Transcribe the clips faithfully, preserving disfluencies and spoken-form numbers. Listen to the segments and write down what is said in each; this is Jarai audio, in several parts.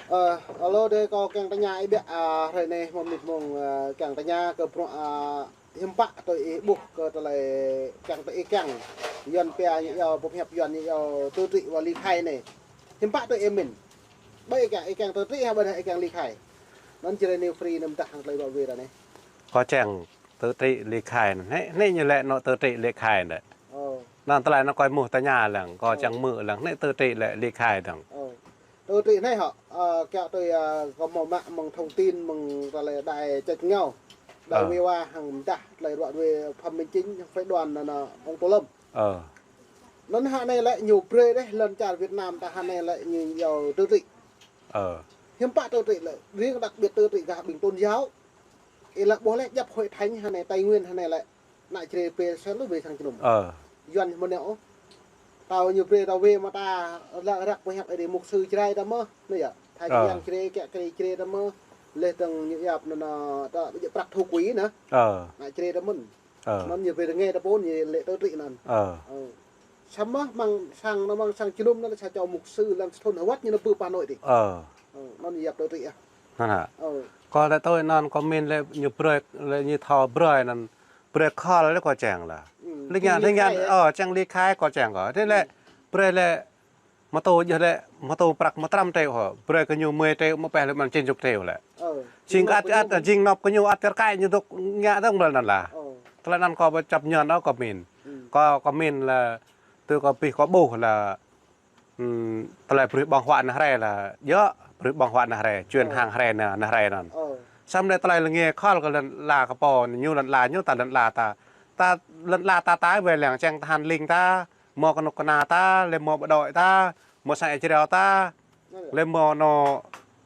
Ơ, alo, dêh kâo kiăng tơña ih biă, a, hrơi anai mơ̆ng mĭt mơ̆ng, ơ, kiăng tơña kơ bruă, a, hiư̆m pă tui ih ƀuh kơ tơlơi kiăng tui ih kiăng. Yuan pia ñu iâu, pơhiăp Yuan ñu iâu tự trị và ly khai anai. Hiư̆m pă tui ih mĭn. Ƀơi ih kiăng, ih kiăng tự trị hă ƀơi ih kiăng ly khai. Anŭn Jrai New Free anŭn mơdah hăng tơlơi ră ruai ră anai. Kâo kiăng tự trị ly khai anai. Anai, anai ñu lĕ anŏ tự trị ly khai anai. Ơ. Anŭn tơlơi anŭn kâo ƀuh tơña lăng, kâo kiăng hmư̆ lăng, anai tự trị lĕ ly khai dơ̆ng. Ơ. Tự trị anai hă, ơ, kiăng tui, ơ, kâo hmâo mă mơ̆ng thông tin mơ̆ng tơlơi đài čĕt ngao. Đài Ơ. Viva hăng mơdah tơlơi ră ruai Phạm Minh Chính, phái đoàn anŭn, anŭn ông Tô Lâm. Ơ. Anŭn hă anai lĕ ñu brơi dêh, lŏn čar Việt Nam ta hă anai lĕ ñu iâu tự trị. Ơ. Hiư̆m pă tự trị lĕ, riêng đặc biệt tự trị gah ƀing tôn giáo. Ih lăng ƀuh lĕ djŏp Hội Thánh hă anai, Tây Nguyên hă anai lĕ. Ană Jrai pê sel lu ƀơi sang jơnum. Ơ. Yuan mơ̆n ôh. Tơl ñu brơi ta wai mơta lăng răk pơhiăp ih dêh mục sư Jrai ta mơ̆n. Anai yơh. Tha Ơ. Yang Jrai, kiăng Jrai ta mơ̆n. Leh tơ̆ng ñu yap anŭn, anŭn, ta ƀu djơ̆ prăk thu quỹ anŭn. Ơ. Ană Jrai ta mơ̆n. Ơ. Anŭn ñu brơi ta ngă ta pô ñu lĕ tự trị anŭn. Ơ. Ơ. Samơ̆ mơ̆ng sang anŭn mơ̆ng sang jơnum anŭn sa čô mục sư lăng sa thun hơwăt ñu anŭn pơ Hà Nội dih. Ơ. Ơ, anŭn yap tự trị ah. Anŭn hă. Ơ. Kâo lĕ tui anŭn kâo mĭn lĕ ñu brơi lĕ ñu thâo brơi anŭn brơi khŏl lĕ kâo kiăng lah. Ừ, lĕ kiăng ngă, ly lĕ ngă, khai, ơ, kiăng ly khai kâo kiăng kâo. Tơlơi lĕ, ừ, brơi lĕ mơtô djơ̆ lĕ, mơtô prăk mơtam triệu hă. Brơi kơ ñu mười triệu, mă pĕ lĕ mơ̆n chín chục triệu lĕ. Ơ, jing jing ăt, nŏp kơ ăt, ñu. Jing nŏp kơ ñu ăt kar kaĭ ñu dŏ ngă dơ̆ng ƀơi anŭn lah. Ơ. Tơlơi anŭn kâo ƀu chấp nhận ôh kâo mĭn. Ừ. Kâo, kâo mĭn lah tui kâo pih kâo ƀuh lah, ưm, tơlơi brơi ƀơ̆ng huă ană Jrai lah, yơh, brơi ƀơ̆ng huă ană Jrai, čuên Ơ. Hăng Jrai ană, ană Jrai anŭn. Ơ. Samơ̆ lĕ tơlơi lĕ ngă khŏl kơ lŏn ala kơ pô, ñu lŏn ala ñu ta lŏn ala ta. Ta lŏn ala ta ta wai lăng kiăng tơhan ling ta, hmâo kơnuk kơna ta, lĕ hmâo bộ đội ta, hmâo sang Israel ta, lĕ hmâo anŏ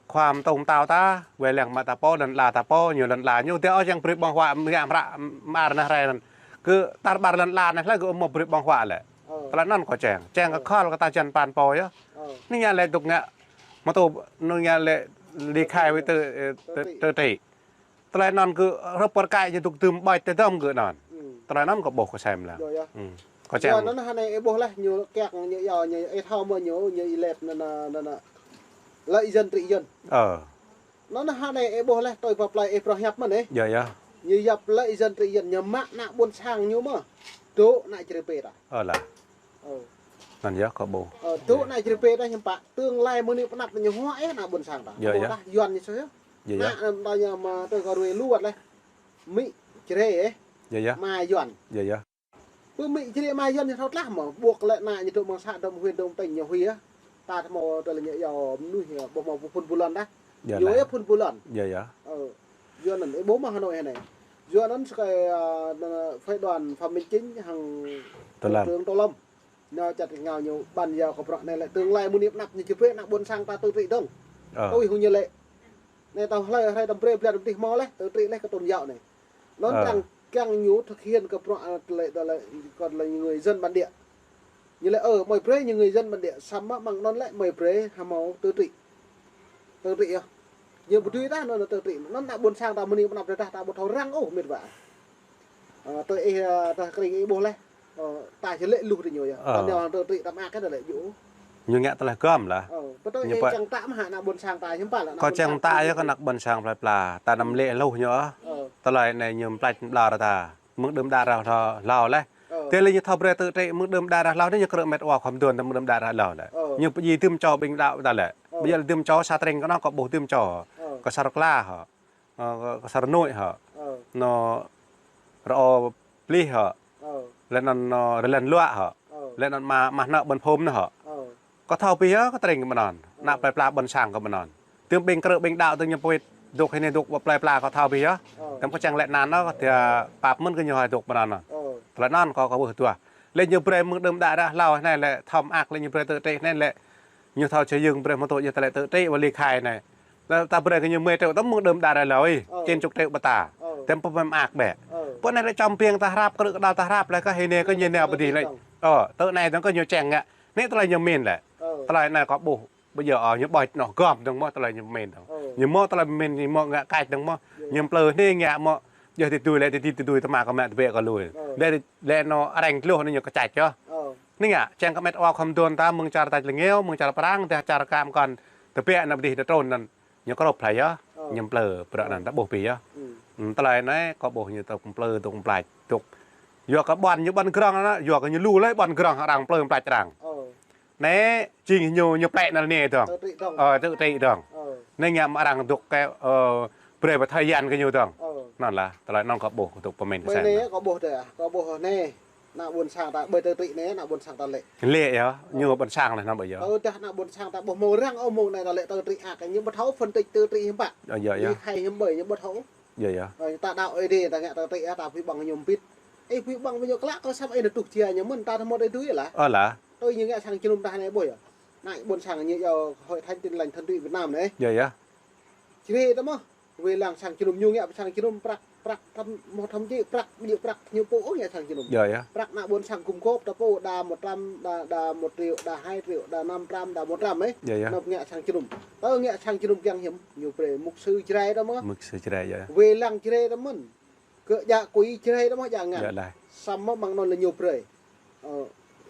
khua mơtô mơtao ta, wai lăng mă ta pô, lŏn ala ta pô, ñu lŏn ala ñu, tơl ôh kiăng brơi ƀơ̆ng huă, mơ̆ng mră, mơar ană Jrai anŭn. Kơ tar ƀar lŏn ala anai lĕ kơ hmâo brơi ƀơ̆ng huă lĕ. Ơ. Tơlơi anŭn kâo kiăng. Kiăng kơ Ơ. Khŏl kơ ta jăn păn pô yơh. Ơ. Anai ngă lĕ dŏ ngă, mơtô, anai ngă lĕ ly khai wai tự, ơ, tự, tự trị. Tự trị. Tơlơi anŭn kơ rơp kar kaĭ ñu dŏ tơm ƀač tơdăm kơ anŭn. Ừ. Tơlơi anŭn kâo ƀuh kâo sem lăng. Yơh, yơh. Ừ. Kâo kiăng. Yơh, anŭn hă anai ih ƀuh lah ñu kiăng ñu iâu ñu ih thâo mơ̆ ñu, ñu ih lĕ anŭn, anŭn, anŭn. Lợi dân trị dân. Ơ. Anŭn hă anai ih ƀuh lah tui pơ plơi ih phrâo hiăp mơ̆n ih. Yơh, yơh. Ñu yap lợi dân trị dân ñu mă ană ƀôn sang ñu mơ̆n. Dŏ ană Jrai pê ta. Ơ lah. Ơ. Anŭn yơh kâo ƀuh. Ơ, dŏ ană Jrai pê ta hiư̆m pă. Tương lai mơ̆ng anai pơ anăp ñu huă ih ană ƀôn sang ta. Yơh, yơh. Dah Yuan ñu soh yơh. Yơh, yơh. Ană, ơ, ta ñu mă tui kâo ruai lu wơ̆t lah. Mĭ Jrai ih. Yơh, yơh. Ama Yuan. Yơh, yơh. Pơ mĭ Jrai ama Yuan ñu thâo tlah mơ̆n. Ƀuh lĕ ană ñu dŏ mơ̆ng să dŏ huyện dŏ tỉnh ñu hui ah. Ta hmâo tơlơi ñu iâu mơnuih ah, ƀuh hmâo phun bul lŏn dah. Yơh ñu lah. Yơh phun bul lŏn. Yơh, yơh. Ơ. Yua anŭn ih ƀuh mơ̆ Hà Nội hă anai. Yua anŭn sơkai, ơ, anŭn, anŭn phái đoàn Phạm Minh Chính hăng Tô Lâm. Thủ tướng Tô Lâm. Ñu čăt ngă ñu ƀăn yua kơ bruă anai lĕ tương lai mơ̆ng anai pơ anăp ñu či brơi ană ƀôn sang ta tự trị dơ̆ng. Ơ. Tui hăng ñu lĕ. Anai tơl hlơi hrơi tơm brơi blan tơm tih hmâo leh, tự trị leh kơ tôn giáo anai. Anŭn Ơ. Kiăng, kiăng ñu thực hiện kơ bruă, ơ, tơlơi, tơlơi, kơ tơlơi người dân bản địa. Ñu lĕ, ơ, mơi brơi ñu người dân bản địa, samơ̆ mơ̆ng anŭn lĕ mơi brơi hmâo tự trị. Tự trị yơh. Ñu ƀu dưi tah anŭn tự trị. Anŭn ană ƀôn sang ta mơ̆ng anai pơ anăp ta ƀu thâo răng ôh mĭt wa. Ơ, tui ih, ơ, tah kring ih ƀuh leh. Ơ, ta či lĕ luh tui ñu yơh. Ơ. Anŭn yơh tơlơi ta mă kơ tơlơi yơh. Ñu ngă tơlơi gơ̆m lah. Ơ, pơtô ñu ih pă- kiăng ta mă hă ană ƀôn sang ta hiư̆m pă lah ană ƀôn sang ta yơh kơ ană ƀôn sang plơi pla. Ta anăm lĕ luh ñu. Ơ. Tơlơi anai ñu mơplăč mơbla ră ta. Mơ̆ng đưm đă ră hlâo, hlâo leh. Ơ. Tơlơi ñu thâo brơi tự trị mơ̆ng đưm đă ră hlâo anai ñu krư̆ met wa khŏm duôn ta mơ̆ng đưm đă ră hlâo leh. Ơ. Ñu pơjing dưm čô ƀing đaŏ ta leh. Ơ. Ƀu djơ̆ dưm čô sa tring kơ anŭn kâo ƀuh dưm čô. Ơ. Kơ Sar Kla hă. Ơ, kơ, kơ Sar Nuih hă. Ơ. Anŭn Rơ Ô Plih hă. Ơ. Lĕ anŭn, anŭn Rơlen Luă hă. Ơ. Lĕ anŭn mă, mă hnă ƀôn phôm anŭn hă. Ơ. Kâo thâo pih yơh, kâo tring kơ ƀơi anŭn. Ơ. Ană plơi pla ƀôn sang kơ ƀơi anŭn. Tơm ƀing krư̆ ƀing đaŏ tơm ñu pơwĭt dŏ hơnai dŏ ƀơi plơi pla kâo thâo pih yơh. Ơ. Tơm kâo čang lĕ anŭn kâo tia pap mơ̆n kơ ñu hơnai dŏ ƀơi anŭn. Ơ. Tơlơi anŭn kâo, kâo ƀuh dua. Lĕ ñu brơi mơ̆ng đưm đă ră hlâo anai lĕ thâo mơak lĕ ñu brơi tự trị anai lĕ. Ñu thâo či yơ̆ng brơi mơtô yơh tơlơi tự trị wơ̆t ly khai anai. Ta, ta brơi kơ ñu mười triệu tơm mơ̆ng đưm đă ră hlâo ih. Ơ. Chín chục triệu ƀơi ta. Ơ. Tơm pơmĕm ak ƀĕ. Ơ. Pô anai lĕ čom piêng ta hrăp, krư̆ kơ đaŏ ta hrăp lĕ kơ hơnai kơ ñu nao pơ dih lĕ. Ơ, tơ anai dơ̆ng kơ ñu čang ngă. Anai tơlơi ñu mĭn lĕ. Ơ. Tơlơi anai kâo ƀuh. Ƀu djơ̆, ơ, ñu ƀuh anŏ gơ̆m dơ̆ng mơ̆ tơlơi ñu mĭn dơ̆ng. Ơ. Ñu hmâo tơlơi mĭn, ñu hmâo ngă kač dơ̆ng mơ̆. Yơh. Ñu plư anai ngă mơ̆. Yơh tui tui lĕ tui tui tui tơma kơ mă tơbiă kơ lui. Ơ. Lĕ, lĕ anŏ arăng tluh anai ñu kơ čăč yơh. Ơ. Anai ngă, čang kơ met wa khŏm duôn ta mơ̆ng čar tač lĕ ngeo, mơ̆ng čar prang, tơdah čar kam kăn. Tơbiă anŭn pơdih tơtrôn anŭn, ñu krŏp hlai yơh. Ơ. Ñu plư, bruă anŭn ta ƀuh pi yơh. Ơ. Ư, tơlơi anai kâo ƀuh ñu tŭk plư, tŭk mplač, tŭk. Yua kơ ƀuăn ñu ƀuăn grŏng anŭn, yua kơ ñu lu lĕ ƀuăn grŏng arăng plư mplač arăng. Ơ. Anai, jing ñu, ñu plĕ anŭn lĕ anai dơ̆ng. Tơtrĭ dơ̆ng. Ơ, tơtrĭ dơ̆ng. Ơ. Anai ngă mă arăng dŏ kơ, ơ, brơi pơthâo yan kơ ñu dơ̆ng. Ơ. Anŭn lah, tơlơi anŭn kâo ƀuh dŏ pơmĭn kơ ƀơi sen anai, lah. Kâo ƀuh dêh, kâo ƀuh anai. Ană ƀôn sang ta, ƀơi tơtrĭ anai, ană ƀôn sang ta lĕ. Lĕ yơh, ñu ƀôn sang lĕ anŭn ƀơi yơh. Ơ, dah ană ƀôn sang ta ƀuh mơ̆ arăng, ơ, mơ̆ng anai ta lĕ tơtrĭ ăk, ñu ƀu thâo phân tích tơtrĭ hiư̆m pă. Ơ, yơh, yơh. Ñu khai hiư̆m ƀơi, ñu ƀu thâo. Yơh, yơh. Ơ, ta đaŏ Ơi Adai, ta ngă tơtrĭ, ta pui ƀơ̆ng ñu ƀĭt. Ơ, pui ƀơ̆ng ñu klă, kơ săp ih nao tuh jia ñu mơ̆n, ta thâo mơ̆ tui tui lah. Ơ lah. Tui ñu ngă sang jơnum ta anai ƀuh yơh. Ană ƀôn sang ñu yua Hội Thánh Tin Lành Thuần Túy Việt Nam anai. Yơh, yơh. Jrê ta mơ̆. Wai lăng sang jơnum ñu ngă sang jơnum prăk, prăk thăm, mơ̆ thăm jê prăk, ƀiă prăk ñu pô ôh ngă sang jơnum. Yơh, yơh. Prăk ană ƀôn sang gum gôp ta pô đa một trăm, đa, đa một triệu, đa hai triệu, đa năm trăm, đa một trăm ơ. Yơh, yơh. Anŭn ngă sang jơnum. Tơ ngă sang jơnum kiăng hiư̆m, ñu brơi mục sư Jrai ta mơ̆. Mục sư Jrai, yơh. Wai lăng Jrai ta mơ̆n. Kơ djă kui Jrai ta mơ̆ djă ngăn. Yơh lah. Samơ̆ mơ̆ng anŭn lĕ ñu brơi. Ơ,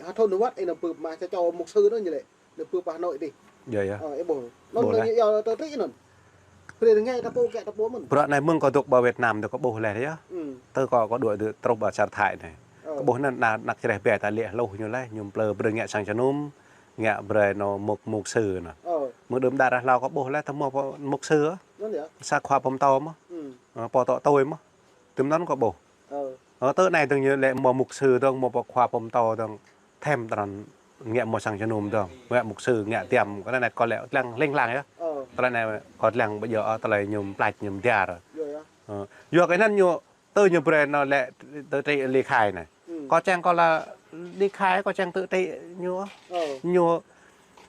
hơthôn Hơwăt ih nao bưp mă sa čô mục sư anŭn ñu lĕ. Nao bưp pơ Hà Nội dih. Yơh, yơh. Ơ, ih ƀuh. Anŭn ƀuh anŭn lah. Ñu yua tơtrĭ anŭn. Brơi rơngai ta pô kĕ ta pô mơ̆n. Bruă anai mơ̆ng kâo dŏ ƀơi Việt Nam dih kâo ƀuh laih yơh. Ư. Tơ kâo, kâo đuaĭ dŏ truh ƀơi čar Thái anai. Ơ. Kâo ƀuh anŭn ană, ană Jrai ƀe ta lĕ hluh ñu laih, ñu plư brơi ngă sang jơnum, ngă brơi anŭn mục, mục sư anŭn. Ơ. Mơ̆ng đưm đă ră hlâo kâo ƀuh laih, ta mơ̆ pô mục sư ơ. Anŭn yơh. Sa khua pơtô mơ̆. Ư. Ơ, pô tŏ tui mơ̆. Tơm anŭn kâo ƀuh. Ơ. Ơ, tơ anai dơ̆ng ñu lĕ mơ̆ mục sư dơ̆ng, mơ̆ pô khua pơtô dơ̆ng. Thêm tơlơi ngă mơ̆ sang jơnum dơ̆ng. Ngă mục sư, ngă tiăm, kơ anai kâo lĕ lăng, lĕ lăng yơh. Ơ. Tơlơi anai kâo lăng ƀơi yơh, ơ, tơlơi ñu mplač ñu mdiar. Yơh, yơh. Ơ. Yua kơ anŭn ñu, tơ ñu brơi anŭn lĕ tơtrĭ ly khai anai. Ư. Kâo čang kâo lah ly khai, kâo čang tơtrĭ ñu. Ơ. Ñu.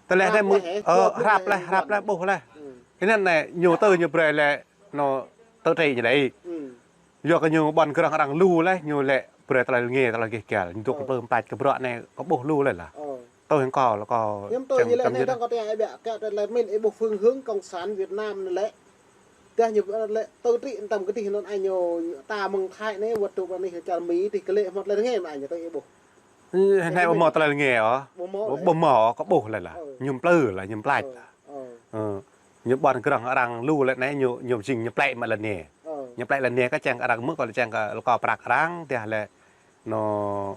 Tơlơi hrăp anai laih, mơ̆, ơ, ơ, hrăp laih, hrăp laih, ƀuh laih. Ư. Anŭn anai ñu tơ ñu brơi lĕ anŭn tơtrĭ ñu lĕ. Ư. Yua kơ ñu ƀuăn grŏng arăng lu laih, ñu lĕ brơi tơlơi rơngai, tơlơi gêh găl. Ñu dŏ, ơ, plư mplač kơ bruă anai kâo ƀuh lu laih lah. Ơ. Tui hăng kâo lah kâo hiư̆m tui čang ñu lĕ čang anai yơh. Dơ̆ng kâo tơña ih biă, kơ tơlơi min ih ƀuh phương hướng cộng sản Việt Nam anai lĕ. Dah ñu lĕ tơtrĭ tăm kơdih anŭn anai ñu ta mơ̆ng Thái anai wơ̆t dŏ pơ anai čar Mi dih kơ lĕ hmâo tơlơi rơngai mơ̆ anai tui ih ƀuh. Ih, anai ƀu hmâo tơlơi rơngai ôh. Ƀu hmâo ƀu, lĕ. Ƀu hmâo, kâo ƀuh laih lah. Ơ. Ñu plư lah, ñu mplač. Ơ. Lah. Ơ. Ơ. Ñu ƀuăn grŏng arăng lu lĕ anai ñu, ñu jing ñu plĕ mă lŏn anai. Ơ. Ñu plĕ lŏn anai kơ čang arăng mơ̆ kâo lĕ čang kơ lŏn kâo prăk arăng, dah lĕ anŭn,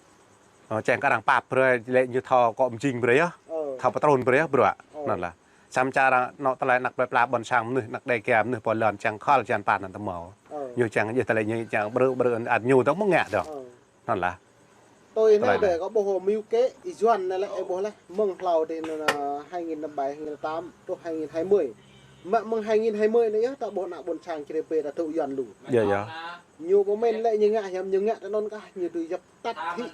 ơ, čang kơ arăng pap brơi lĕ ñu thâo kơ mjing brơi yơh. Ơ. Thâo pơtrŭn brơi yơh bruă. Ơ. Anŭn lah. Samơ̆ čar anŭn tơlơi ană plơi pla ƀôn sang mơnuih, ană Đêga mơnuih pô lŏn čang khŏl čan păn anŭn tơ mơ̆. Ơ. Ñu čang yơh tơlơi ñu čang brơi, brơi ăt ñu dơ̆ng mơ̆ ngă dơ̆ng. Ơ. Anŭn lah. Tui anai tơlơi anai. Ƀơi kâo ƀuh mơ̆ kĕ ih Yuan anai lĕ ih ƀuh laih. Mơ̆ng hlâo dih anŭn, hai nghìn bảy, hai nghìn tám, truh hai nghìn hai mươi. Mă mơ̆ng hai nghìn hai mươi anai yơh, ta ƀuh ană ƀôn sang Jrai ƀe ta dŏ Yuan lu. Yơh, yơh. Ñu pơmĭn lĕ ñu ngă hiư̆m, ñu ngă tơ anŭn kah, ñu tui djăp tăt hĭ.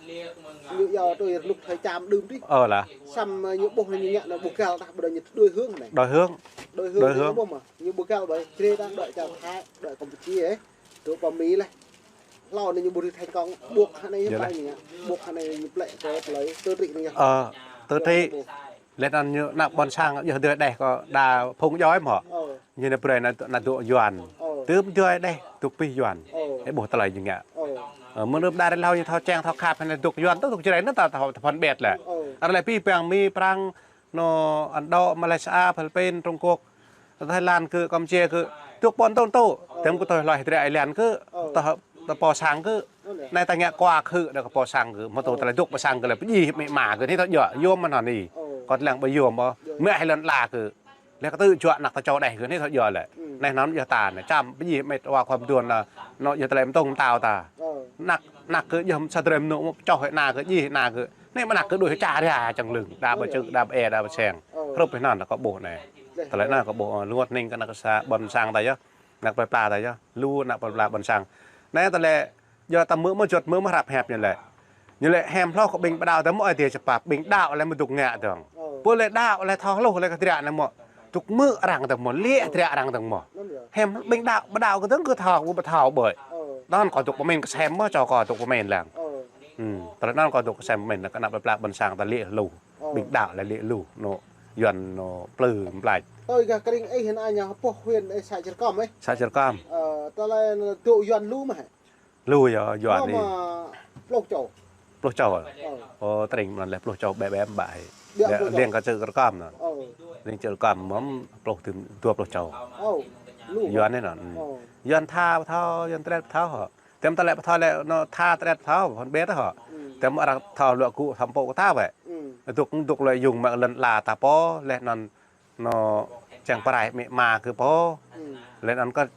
Ñu yua tui rơnŭk thơi čam đưm dih. Ơ lah. Samơ̆ ñu ƀuh ñu ngă anŭn ƀu găl tah, ƀu đuaĭ ñu đổi hướng anai. Đổi hướng. Đổi hướng. Đổi hướng. Ñu ƀuh mơ̆, ñu ƀu găl ƀơi Jrai ta đổi čar Thái, đổi Campuchia ơ. Dŏ pơ Mi laih. Hlâo anai ñu ƀu dưi thành công, ƀuh hă anai yơh. Yơh lah. Ƀuh hă anai ñu plĕ kơ tơlơi tơtrĭ anai yơh. Ơ, tơtrĭ. Yơh, ƀuh. Laih anŭn ñu ană ƀôn sang yơh dơi đeh kơ đa phung djơ̆ mơ̆. Ơ. Ñu anai brơi ană, ană dŏ Yuan. Ơ. Tơm dơi đeh dŏ pih Yuan. Ơ. Ih ƀuh tơlơi ñu ngă. Ơ. Ơ, mơ̆ng đưm đă ră hlâo ñu thâo čang thâo khăp anai dŏ Yuan tơ dŏ Jrai anŭn ta thâo, thâo phân biệt lĕ. Ơ. Arăng lĕ pih păng Mi, Prăng, anŭn Ấn Độ, Malaysia, Philippin, Trung Quốc, Thái Lan kơ, Campuchia kơ, dŏ pơ anŭn tơ. Ơ. Tơm kơ tui hloh hơdră Thái Lan kơ, ơ, tơ, tơ pô sang kơ. Ơ, anai. Anai ta ngă kua kơ, đa kơ pô sang kơ, mơ̆ tơ, ơ, tơlơi dŏ pơ sang kơ lĕ pơjing mĕ ma kơ, anai thâo djơ̆, yôm mơ̆n anai. Ơ. Kâo lăng ƀơi yôm ƀơ. Yơh. Mĕ Thái Lan la kơ. Lĕ kơ tơl čuă ană ta čô đeh kơ, anai thâo djơ̆ lĕ. Ư. Anai anŭn yơh ta anai, čăm pơjing mĕ wa khua mơduôn anŭn, anŭn yơh tơlơi mơ̆ng tông mơtao ta. Ơ. Ană, ană kơ yơh sa drơi mơnŭ čoh hĭ ană kơ, djai hĭ ană kơ. Anai mơ̆ ană kơ đuaĭ ča ria čang lưng, đa ƀơi čư̆, đa ƀơi ê, đa ƀơi seng. Ơ. Hrup hĭ anŭn kâo ƀuh anai. Lĕ, tơlơi anŭn kâo ƀuh, ơ, lu ngă anai kơ ană sa ƀôn sang ta yơh. Ană plơi pla ta yơh. Lu ană plơi pla ƀôn sang. Anai tơlơi yơh ta mơ̆ mơ̆ juăt mơ̆ mơ̆ hrăp hĕp ñu lĕ. Ñu lĕ hiam hloh kơ ƀing pơđaŏ ta mơ̆ ai tiê čơpap, ƀing đaŏ lĕ mơ̆ dŏ ngă dơ̆ng. Ơ. Pô lĕ đaŏ lĕ thâo hluh lĕ kơ hơdră anai mơ̆. Dŏ mơ̆ arăng dơ̆ng mơ̆, lĕ hơdră arăng dơ̆ng mơ̆. Anŭn yơh. Hiam ƀing đaŏ, pơđaŏ kơ dơ̆ng kơ thâo, ƀu thâo ƀơi. Ơ. Anŭn kâo dŏ pơmĭn kơ sem mơ̆, čô kâo dŏ pơmĭn lăng. Ơ. Ư, tơlơi anŭn kâo dŏ kơ sem pơmĭn, kơ ană plơi pla ƀôn sang ta lĕ lu. Ơ. Ƀing đaŏ lĕ lĕ lu, anŭn Yuan anŭn plư mplač. Tui gah kơring ih anai ñu pô huyện ih xã Čư̆ Rơkom ih. Xã Čư̆ Rơkom. Ơ, tơlơi dŏ Yuan lu mơ̆ hă? Lu yơh Yuan anai. Mơ̆ pluh čô. Pluh čô. Ơ. Ơ, tơring anŭn lĕ pluh čô ƀĕ ƀĕ ƀă hĭ. Ƀiă lĕ pluh čô. Liăng kơ čư̆ rơkam anŭn. Ơ. Liăng čư̆ rơkam mơ̆n pluh tơm dua pluh čô. Ơ. Lu. Yuan anai anŭn. Ơ. Yuan tha pơthâo, Yuan tơret pơthâo hŏ. Tơm ta lĕ pơthâo lĕ anŭn tha tơret pơthâo, hŏn ƀĕ tah hŏ. Ừ. Tơm arăng thâo luă gŭ thâo pơpŭ kơ ta wĕ. Ừ. Dŏ dŏ lĕ yŭng mă lŏn ala ta pô, lĕ anŭn anŭn čang pơrai mĕ ma kơ pô. Ừ. Lĕ anŭn kơ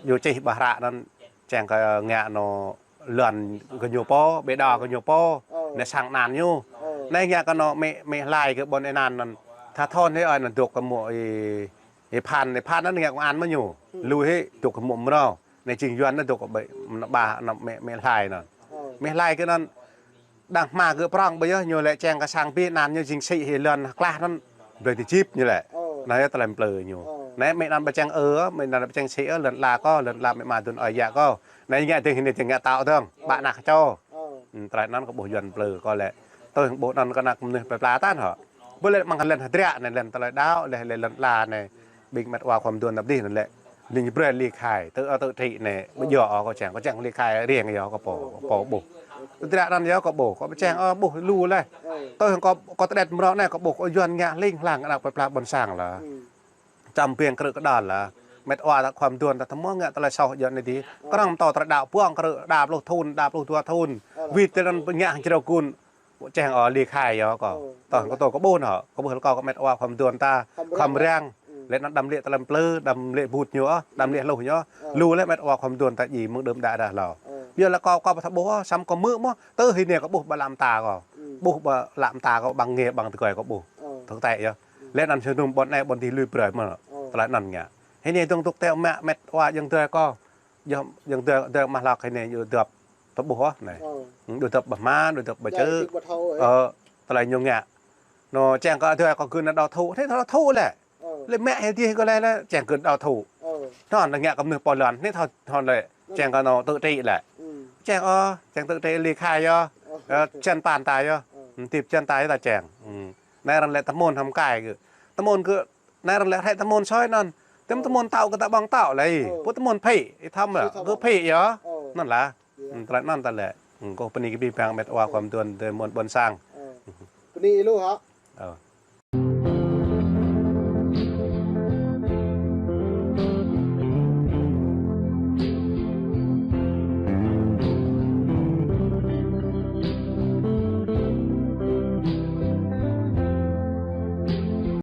yua čih ƀah hră anŭn čang kơ ngă anŭn lŏn kơ ñu pô, ƀĕ đa kơ ñu pô. Ơ. Anai sang anăn ñu. Ơ. Anai ngă kơ anŭn mĕ, mĕ hlai kơ ƀôn anŭn anŭn. Tha thôn hĭ ơi anŭn dŏ kơ mŭk ih, ih Phan, ih Phan anŭn ngă công an mơ̆n ñu. Ừ. Lui hĭ dŏ kơ mŭk mrâo. Anai jing Yuan anŭn dŏ kơ ƀĕ, anŭn ƀă, anŭn mĕ, mĕ hlai anŭn. Ơ. Mĕ hlai kơ anŭn đang hma kơ prŏng ƀơi yơh, ñu lĕ čang kơ sang pi anŭn ñu jing sĭ hĭ lŏn klah anŭn. Blơi ti jip ñu lĕ. Ơ. Anai yơh tơlơi plư ñu. Ơ. Anai mĕ anŭn ƀă čang ơ, mĕ anŭn ƀă čang sĭ ơ, lŏn ala kâo, lŏn ala mĕ ma dun ơi yă kâo. Anai ngă dơ̆ng hĭ anai dơ̆ng ngă tao dơ̆ng, ƀă năk čô. Ơ. Ừ, tơlơi anŭn kơ ƀuh Yuan plư kơ lĕ. Tui ƀuh anŭn kơ anăk mơnuih plơi pla tan hŏ. Ƀu lĕ mơ̆ng lŏn hơdră anai lŏn tơlơi đaŏ, lĕ, lĕ lŏn ala anai. Ƀing met wa khua mơduôn tap dih anŭn lĕ. Ling brơi ly khai, tơ, ơ, tơ trĭ anai. Ƀu djơ̆ ơ kâo čang, kâo čang ly khai riêng yơh kơ pô, pô ƀuh. Tơdră anŭn yơh kâo ƀuh, kâo ƀu čang ơ ƀuh lu lĕ. Tui hăng kâo, kâo tơđet mrâo anai kâo ƀuh, kâo Yuan ngă ling hlang anăk plơi pla ƀôn sang lĕ. Čăm biêng krư̆ kơđăl lĕ. Met wa ta khua mơduôn ta tơmơ̆ ngă tơlơi soh djơ̆ anai dih. Kơnơ̆ng pơtô tơlơi đaŏ puang krư̆, đa pluh thŭn, đa pluh dua thŭn. Wĭt tơlơi anŭn pơñă hăng črâo kun. Čang ơ ly khai yơh kâo. Ơ, tơl kâo tơl kâo ƀuh anŭn, kâo ƀuh kâo kơ met wa khua mơduôn ta, khua mơrang. Lĕ anŭn đăm lĕ tơlơi plư, đăm lĕ but ñu ơ, đăm lĕ hluh ñu ơ. Lu lĕ met wa khua mơduôn ta djai mơ̆ng đưm đă đah hlâo. Yua lĕ kâo, kâo ƀu thâo ƀuh ơ, samơ̆ kâo hmư̆ mơ̆n, tơ hĭ anai kâo ƀuh ƀă lăm ta kâo. Ƀuh ƀă lăm ta kâo, ƀăng nge ƀăng tơgơi kâo ƀuh. Thực tế yơh. Lĕ anŭn sơnum ƀôn anai ƀôn dih lui brơi mơ̆n. Tơlơi anŭn ngă. Hĭ anai dơ̆ng dŏ tơl mă met wa jing tơlơi kâo. Yơh, jing tơlơi, tơlơi mah lăk hĭ anai yua dŏp tơƀuh ơ anai. Yua dŏp ƀă hma, yua dŏp ƀă čư̆. Ơ, tơlơi ñu ngă. Anŭn čang kơ tơlơi kâo gưt anŭn đaŏ thŭ, anai thâo đaŏ thŭ lĕ. Lĕ mĕ hĭ dih kơ lĕ, lĕ čang gưt đaŏ thŭ. Anŭn anŭn ngă kơ mơnuih pô lŏn, anai thâo, thâo lĕ. Čang kơ anŭn tơ trĭ lĕ. Čang ơ, čang tơ trĭ ly khai yơh. Ơ, čan pan ta yơh. Tip čan ta yơh ta čang. Anai arăng lĕ tơmôn hăm kai kơ. Tơmôn kơ Anai arăng lĕ hrĕ tơmôn soi anŭn. Tơm tơmôn tao kơ ta ƀơ̆ng tao lĕ. Pô tơmôn phĭ, ih thăm lĕ. Gơ̆ phĭ yơh. Anŭn lah. Tơlơi anŭn ta lĕ. Kâo bơni kơ abih bang met wa khua mơduôn tơmôn ƀôn sang. Bơni lu hă? Ơ.